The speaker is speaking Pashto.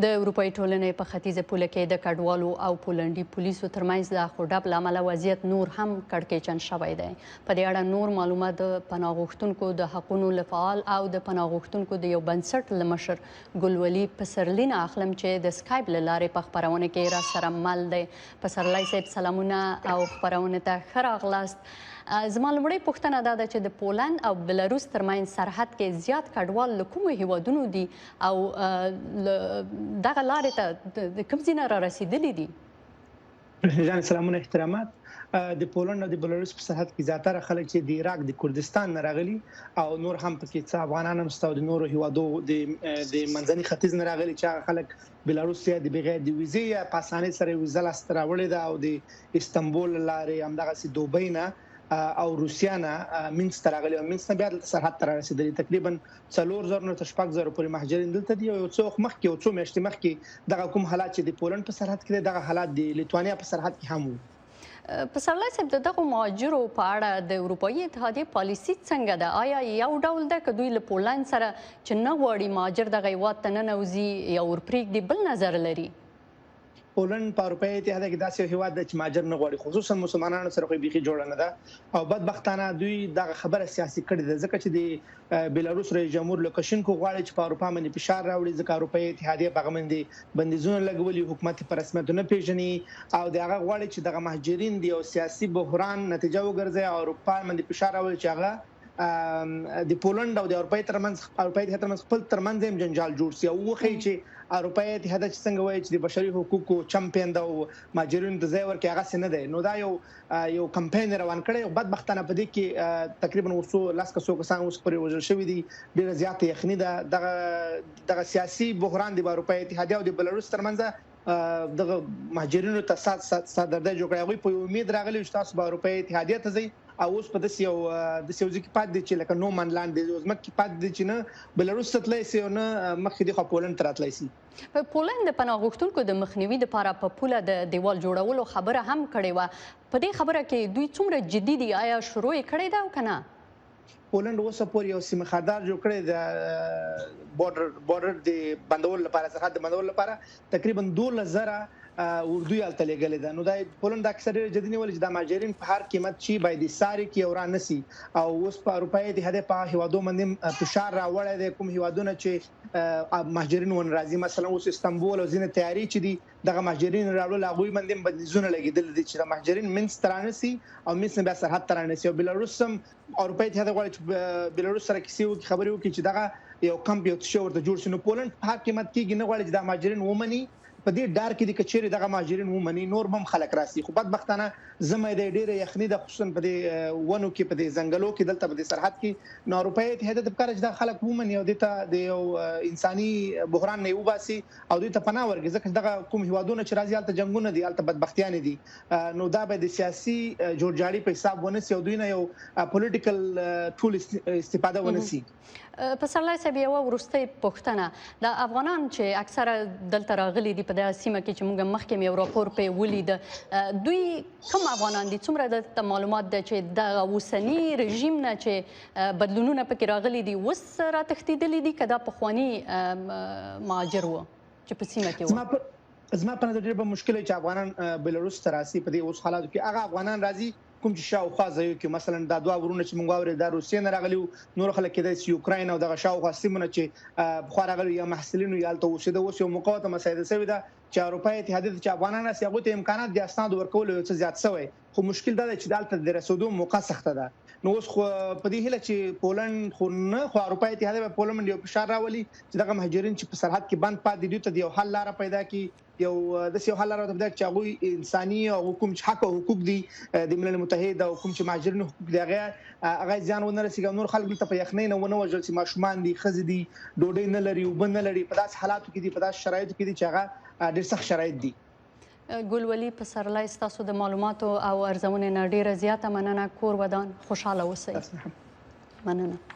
د اروپايي ټولنې په ختیځه پوله کې د کډوالو او پولنډي پولیسو ترمنځ د اخ و ډب له امله وضعیت نور هم کړکېچن شوی دی. په دې اړه نور معلومات د پناه غوښتونکو د حقونو له فعال او د پناه غوښتونکو د یو بنسټ له مشر ګل ولي پسرلي نه اخلم چې د سکایپ له لارې په خپرونه کې راسره مل دی. پسرلی صاحب، سلامونه او خپرونې ته ښه راغلاست. زما لومړۍ پوښتنه دا ده چې د پولند او بلاروس ترمنځ سرحد کې زیات کډوال له کومو هیوادونو دي او دغه لارې ته د کوم ځای نه را رسیدلي دي؟ جان، سلامونه، احترامات. د پولند او د بلاروس په سرحد کې زیاتره خلک چې د عراق د کردستان نه راغلي او نور هم پکې څه افغانان هم شته او د نورو هیوادو د منځني ختیځ نه راغلي، چې هغه خلک بلاروس ته د بغیر د ویزې یا په اسانۍ سره ویزه لاسته راوړې ده او د استانبول لارې، همدغسې دوبۍ نه او روسیا نه مینس ته راغلي او مینس نه بیا دلته سرحد ته رارسېدلي. تقریبا 4000 نه تر 6000 پورې مهاجرین دلته دي. او یو څو وخت مخکې او څو میاشتې مخکې دغه کوم حالات چې د پولند په سرحد کې دی، دغه حالات د لیتوانیا په سرحد کې هم وو. پسرلی صاحب، د دغو مهاجرو په اړه د اروپایي اتحادیې پالیسي څنګه ده؟ آیا یو ډول ده که دوی له پولند سره چې نه غواړي مهاجر دغه هیواد ته ننوځي یا ورپرېږدي، بل نظر لري؟ پولند په اروپایي اتحادیه کې داسې یو هیواد دی چې مهاجر نه غواړي، خصوصا مسلمانانو سره خو بیخي جوړه نه ده. او بدبختانه دوی دغه خبره سیاسي کړې ده، ځکه چې د بیلاروس رئیس جمهور لوکاشینکو غواړي چې په اروپا باندې فشار راوړي، ځکه اروپایي اتحادیه په هغه باندې بندیزونه لګولي، حکومت په رسمیت نه پیژني او د هغه غواړي چې دغه مهاجرین د یو سیاسي بحران نتیجه وګرځي او اروپا باندې فشار راوړي چې هغه د پولند او د اروپای ترمنځ، اروپای اتحاد ترمنځ، خپل ترمنځ هم جنجال جوړ سي او وښيي چې اروپای اتحاد چې څنګه وایي چې د بشري حقوقو چمپین ده او مهاجرینو ته ځای ورکړي، هغه څه نه دی. نو دا یو کمپاین روان کړی او بدبختانه په دې کې تقریبا اوس 10 کسو کسان اوس پرې وژل شوي دي. ډیره زیاته یخني ده. دغه سیاسي بحران د اروپای اتحادیه او د بلاروس ترمنځ دغه مهاجرینو ته سردردی جوړ کړی. هغوی په یو امید راغلي چې تاسو به اروپای اتحادیه ته ځئ او اوس په داسې یو ځای کې پاتې دي چې لکه no man land دی، ځمکه کې پاتې دي چې نه بلاروس ته تللی سي او نه مخکې دې خوا پولند ته راتللی سي. په پولند د پناه غوښتونکو د مخنیوي لپاره په پوله د دیوال جوړولو خبره هم کړې وه. په دې خبره کې دوی څومره جدي دي؟ آیا شروع یې کړې ده او که نه؟ پولند اوسه پورې یو سیم خاردار جوړ کړی د بارډر د بندولو لپاره، سرحد د بندولو لپاره. تقریبا 12,000 اردو یې هلته لېږلې ده. نو دا پولند دا کیسه ډېره جدي نیولې چې دا مهاجرین په هر قیمت چې باید ساري کې او را نسي. او اوس په اروپایي اتحادیه په هیوادو باندې فشار راوړی دی، کوم هیوادونه چې مهاجرین ونه راځي. مثلا اوس استانبول او ځینې تیارې چې دي دغه مهاجرین راوړل، هغوی باندې بندیزونه لګېدلي دي چې د مهاجرین منځ ته رانسي او منځ نه بیا سرحد ته رانسي. او بلاروس هم اروپایي اتحادیه غواړي چې بلاروس سره کیسې وکړي، خبرې وکړي چې دغه یو کمپ، یو څه شی ورته جوړ شي. نو پولند په هر قیمت کېږي نه غواړي چې دا مهاجرین ومني. په دې ډار کې دي که چیرې دغه مهاجرین ومني، نور هم خلک راسي. خو بدبختانه ژمی دی، ډېره یخني ده، خصوصا په دې ونو کې، په دې ځنګلو کې، دلته په دې سرحد کې. نو اروپایي اتحادیه ته پکار چې دغه خلک ومني او دې ته د یو انساني بحران نه وباسي او دوی ته پناه ورکړي، ځکه دغه کوم هیوادونه چې راځي، هلته جنګونه دي، هلته بدبختیانې دي. نو دا به د سیاسي جوړجاړي په حساب ونه سي او دوی نه یو political tool استفاده ونه سي. پسرلی صاحب، یوه وروستۍ پوښتنه. د افغانان چې اکثره دلته راغلي دي په دغه سیمه کې چې موږ مخکې یو راپور پې ولید، دوی کوم افغانان دي؟ څومره دلته معلومات ده چې دغه اوسني رژیم نه چې بدلونونه پکې راغلي دي، اوس راتښتېدلي دي که دا پخواني مهاجر وو چې په سیمه کې وو؟ زما په نظر ډېر به مشکل چې افغانان بلاروس ته راسي. په دې اوس حالاتو کې هغه افغانان راځي کوم چې شاوخوا ځایو کې، مثلا دا دوه ورونه چې موږ واورېدل، دا روسیې نه راغلي وو. نور خلک کېدای شي یوکراین او دغه شاوخوا سیمو نه چې پخوا راغلي، یا محصلینو یا هلته اوسېده. اوس یو موقع ورته مساعده شوې ده چې اروپایي اتحادیې ته چې افغانان راسي، هغوی ته امکانات د اسنادو ورکولو یو څه زیات شوی، خو مشکل دا دی چې دلته د رسېدو موقع سخته ده. نو اوس خو په دې هیله چې پولند خو نه، خو اروپایي اتحادیه به پولند باندې یو فشار راولي چې دغه مهاجرین چې په سرحد کې بند پاتې دي، دوی ته د یو حل لاره پیدا کړي، یو داسې یو حل لاره ورته پیدا کړي چې هغوی انساني او کوم چې حق او حقوق دي د ملل متحد او کوم چې مهاجرینو حقوق دي، هغه زیان ونه رسېږي او نور خلک دلته په یخنۍ نه ونه وژل سي. ماشومان دي، ښځې دي، ډوډۍ نه لري، اوبه نه لري، په داسې حالاتو کې دي، په داسې شرایطو کې دي چې هغه ډېر سخت شرایط دي. ګل ولي پسرلی، ستاسو د معلوماتو او ارزونې نه ډېره زیاته مننه. کور ودان، خوشحاله اوسئ. مننه.